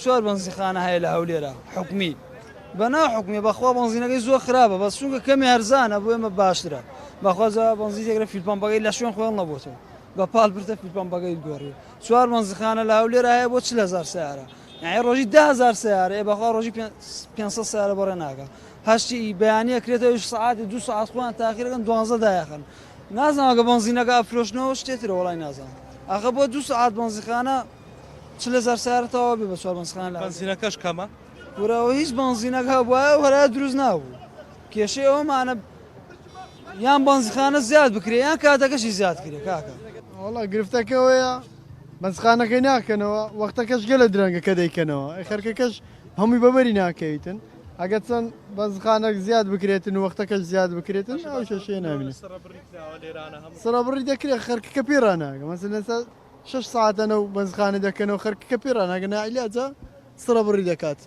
چوار بەنزیخانە هەیە لە هەولێرا حکومی بە ناحکومی بەخوا بەنزینەکەی زۆر خراپە بەس چونکە کەمی هەرزانە بۆ ئێمە باشترە بەخوا جا بەنزین تێکرا فیلپەمپەکەی لە شوێن خۆیان نەبووتەوە بە پاڵ پرتە فیلپەمپەکەی گۆڕی چوار بەنزیخانە لە هەولێرا هەیە بۆ 40 هەزار سیارە یعنی ڕۆژی 10 هەزار سیارە ئێ بەخوا ڕۆژی 500 سیارە بەڕێ ناکە هەشتی بەیانیە کرێتەوە سەعاتی دوو سەعات خۆیان تاخیرەکەن دوانزە دایەخەن نازانم کە بەنزینەکە ئەفرۆشنەوە شتێترە وەڵای نازانم ئاخە بۆ دوو سەعات بەنزیخانە 40 هەزار سیارە تەواو بێ بە چوار بەنزیخانە لە بەنزینەکەش کەمە؟ کورە ئەوە هیچ بەنزینەکە هەبوایە ئەو هەرایە دروست نابوو کێشەی ئەوەمانە یان بەنزیخانە زیاد بکرێ یان کاتەکەشی زیاد کرێ کاکە. وەڵا گرفتەکە ئەوەیە بەنزخانەکەی ناکەنەوە وەختەکەش گەلە درەنگە کە دەیکەنەوە ئەی خەرکەکەش هەمووی بەبەری ناکەویتن ئەگەر چەند بەنزخانەک زیاد بکرێتن و وەختەکەش زیاد بکرێتن ئەو کێشەیە نامینێت سڕەبڕی دەکرێت خەرکەکە پێ ڕاناگە مەسەلەن لەسەر شەش سەعاتەنە و بەنزخانە دەکەنەوە خەرکەکە پێ ڕاناگە ناعیلاجە سڕەبڕی دەکات.